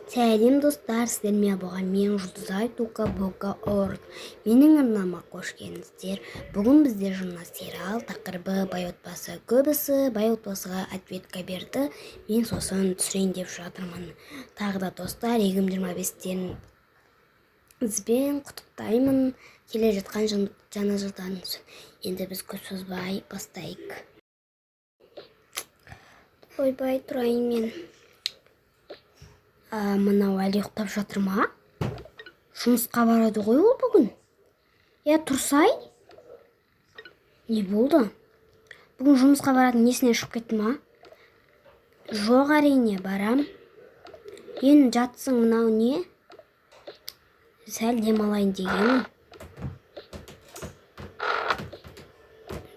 Сәлем, достар! Сіздермен болған мен, Жұлдызай Тука Бока Орд. Менің арнама қош келдіңіздер. Бүгін бізде жаңа сериал, тақырыбы бай отбасы. Көбісі бай отбасыға ответка берді. Мен сосын түсірейін деп жатырмын. Тағы да, достар, 2025-тен құттықтаймын, келе жатқан жаңа жылдан. Енді біз көп созбай бастайық. Ойбай, тұрайын мен. Мынау әлі ұйықтап жатыр ма? Жұмысқа барады ғой ол бүгін. Иә, тұрсай, не болды? Бүгін жұмысқа баратын есіне шығып кетті ма? Жоқ, әрине, барам. Енді жатсың. Мынау не? Сәл демалайын дегенмін.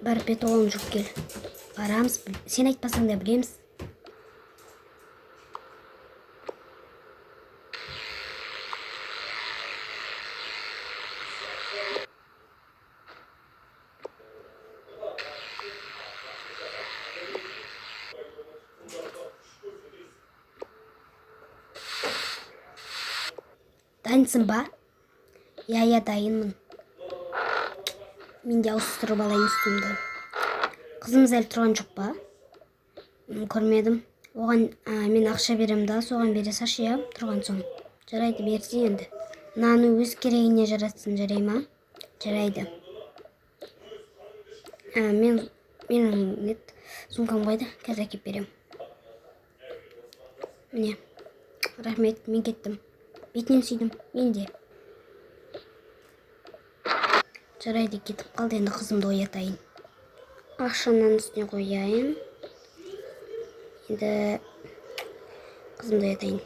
Барып бет қолын жуып кел. Барамыз, сен айтпасаң да білеміз. Дайынсың ба? Иә, дайынмын. Мен де ауыстырып алайын үстімді. Қызымыз әлі тұрған жоқ па? Көрмедім. Оған мен ақша беремін да, соған бере салшы, иә, тұрған соң. Жарайды, берсін енді. Мынаны өз керегіне жаратсын, жарай ма? Жарайды. Мен менің не, сумкам қайда? Қазір әкеліп беремін. Міне, рахмет, мен кеттім. Бетінен сүйдім мен де. Жарайды, кетіп қалды. Енді қызымды оятайын. Ақшаны үстіне қояйын. Енді қызымды оятайын.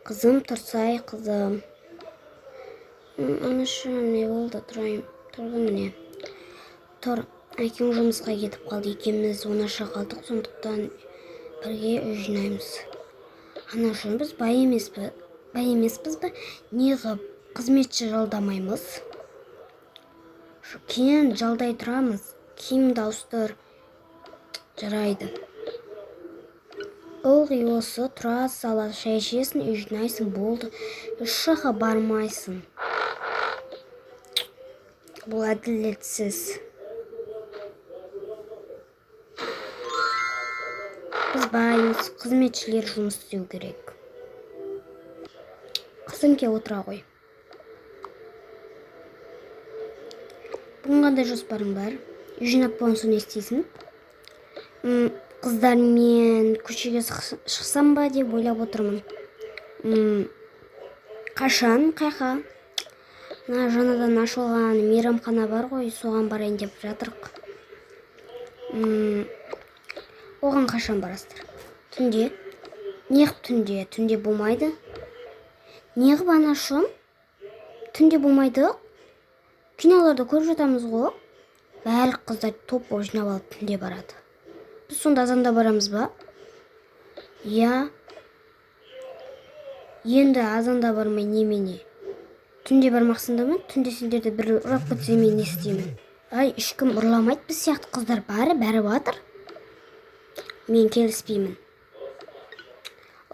Қызым, тұрсай, қызым. Анашым, не болды? Тұрайын, тұрдым, міне. Тұр, әкең жұмысқа кетіп қалды, екеуміз оңаша қалдық, сондықтан бірге үй жинаймыз. Анашым, біз бай емес пе, бай емеспіз бе? Неғып қызметші жалдамаймыз? Кейін жалдай тұрамыз. Киімді ауыстыр. Жарайды. Ылғи осы тұра сала шай ішесің, үй жинайсың, болды, еш жаққа бармайсың. Бұл әділетсіз. Біз баймыз, қызметшілер жұмыс істеу керек. Қызым, кел, отыра ғой. Бүгін қандай жоспарың бар? Үй жинап болған соң не істейсің? Қыздармен көшеге шықсам ба деп ойлап отырмын. Қашан, қайқа? Мына жаңадан ашылған мейрамхана бар ғой, соған барайын деп жатырық. Оған қашан барасыздар? Түнде. Неғып түнде? Түнде болмайды. Неғып, анашым? Түнде болмайды. Киноларда көріп жатамыз ғой, барлық қыздар топ болып жинап алып түнде барады. Біз сонда азанда барамыз ба? Иә. Енді азанда бармай немене, түнде бармақсыңдар ма? Түнде сендерді біреу ұрлап кетсе, мен не істеймін? Ай, ешкім ұрламайды, біз сияқты қыздар бәрі бәрі батыр. Мен келіспеймін.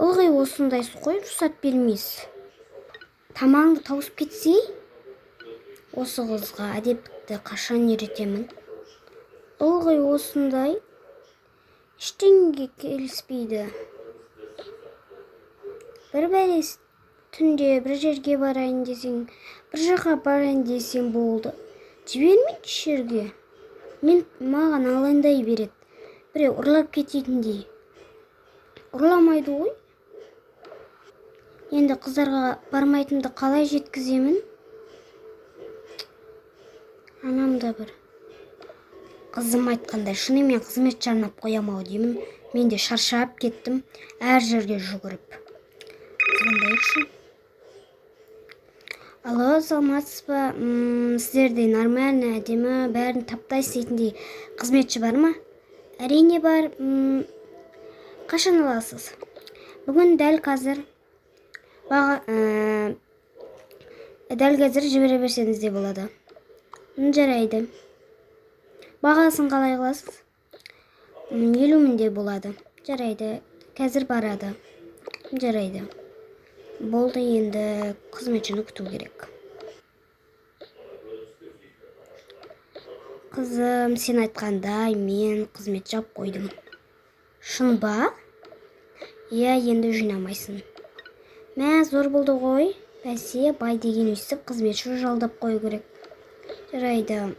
Ылғи осындайсыз ғой, рұқсат бермейсіз. Тамағыңды тауысып кетсей. Осы қызға әдепті қашан үйретемін? Ылғи осындай, ештеңеге келіспейді. Бір бәле, түнде бір жерге барайын десең, бір жаққа барайын десең, болды, жібермейді еш жерге. Мен маған алаңдай береді, біреу ұрлап кететіндей. Ұрламайды ғой. Енді қыздарға бармайтынымды қалай жеткіземін? Анам да бір. Қызым айтқандай, шынымен қызметші арнап қоям ау деймін. Мен де шаршап кеттім әр жерге жүгіріп. Звондайықшы. Алло, саламатсыз ба? Сіздерде нормальный, әдемі, бәрін таптай істейтіндей қызметші бар ма? Әрине, бар. Қашан аласыз? Бүгін, дәл қазір. Баға, дәл қазір жібере берсеңіз де болады. Жарайды. Бағасын қалай қыласыз? 50 мыңдей болады. Жарайды, қазір барады. Жарайды. Болды, енді қызметшіні күту керек. Қызым, сен айтқандай, мен қызметші алып қойдым. Шын ба? Иә, енді жинамайсың. Мә, зор болды ғой. Бәсе, бай деген өйстіп қызметші жалдап қою керек. Жарайды.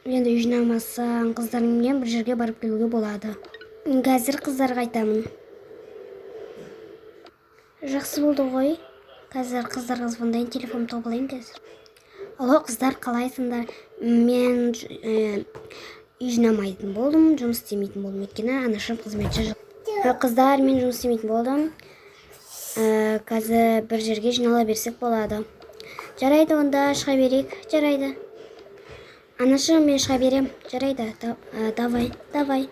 Енді жинамасаң, қыздарыңмен бір жерге барып келуге болады. Қазір қыздарға айтамын. Жақсы болды ғой. Қазір қыздарға звондайын, телефонымды тауып алайын қазір. Алло, қыздар, қалайсыңдар? Мен үй жинамайтын болдым, жұмыс істемейтін болдым, өйткені анашым қызметші. Қыздар, мен жұмыс істемейтін болдым. Қазір бір жерге жинала берсек болады. Жарайды, онда шыға берейік. Жарайды. Анашым, мен шыға берем. Жарайды, давай, давай.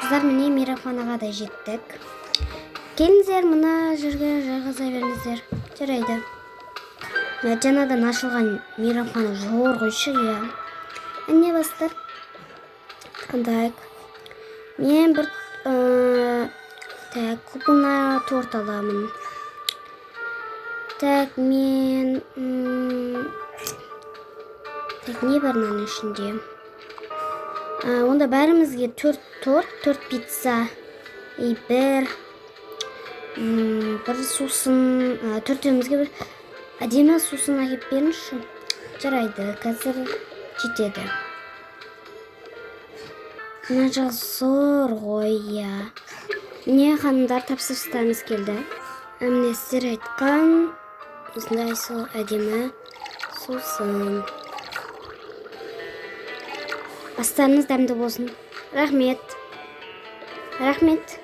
Қыздар, міне мейрамханаға да жеттік. Келіңіздер, мына жерге жайғаса беріңіздер. Жарайды. Мына жаңадан ашылған мейрамхана зор қойшы, иә. Әне бастар. Тыңдайық. Мен бір так, купона торт аламын. Так, мен так, не бар мынаның ішінде? Онда бәрімізге төрт торт, төрт пицца и бір сусын, төртеумізге бір әдемі сусын әкеліп беріңізші. Жарайды, қазір жетеді. Мына жақ зор ғой, иә. Міне, ханымдар, тапсырыстарыңыз келді. Міне, сіздер айтқан осындай сол әдемі сусын. Астарыңыз дәмді болсын. Рахмет. Рахмет.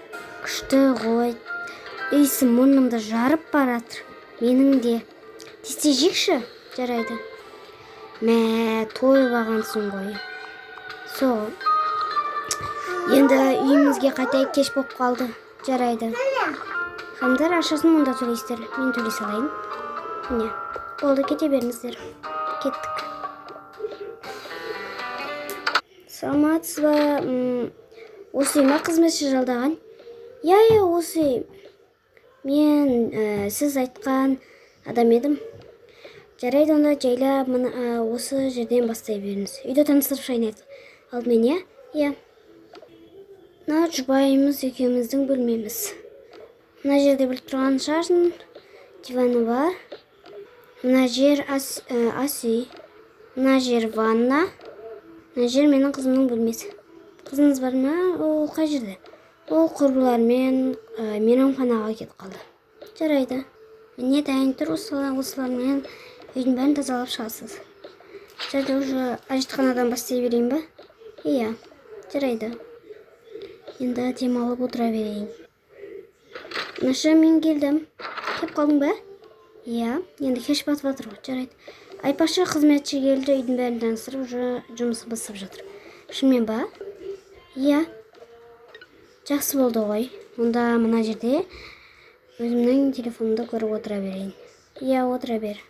Күшті ғой. Иісі мұрнымды жарып баратыр. Менің де. Тез жейікші. Жарайды. Мә, тойып алғансың ғой. Сол. Енді үйімізге қайтайық, кеш болып қалды. Жарайды. Ханымдар, ақшасын мұнда төлейсіздер. Мен төлей салайын. Міне. Болды, кете беріңіздер. Кеттік. Саламатсыз ба? Осы үй ма қызметші жалдаған? Иә, иә, осы үй. Мен сіз айтқан адам едім. Жарайды, онда жайлап мына осы жерден бастай беріңіз. Үйді таныстырып шығайын алдымен, иә? Иә. Мына жұбайымыз екеуміздің бөлмеміз. Мына жерде біліп тұрған шығарсың, диваны бар. Мына жер ас үй. Мына жер ванна. Мына жер менің қызымның бөлмесі. Қызыңыз бар ма? Ол қай жерде? Ол құрбыларымен мейрамханаға кетіп қалды. Жарайды. Міне, дайын тұр, осылармен үйдің бәрін тазалап шығасыз. Жарайды, уже әжетханадан бастай берейін ба? Иә, жарайды. Енді демалып отыра берейін. Наша, мен келдім. Кеп қалдың ба? Иә, енді кеш батып жатыр ғой. Жарайды. Айтпақшы, қызметші келді, үйдің бәрін таныстырып, уже жұмысын бастап жатыр. Шынымен ба? Иә. Жақсы болды ғой. Онда мына жерде өзімнің телефонымды көріп отыра берейін. Иә, отыра бер.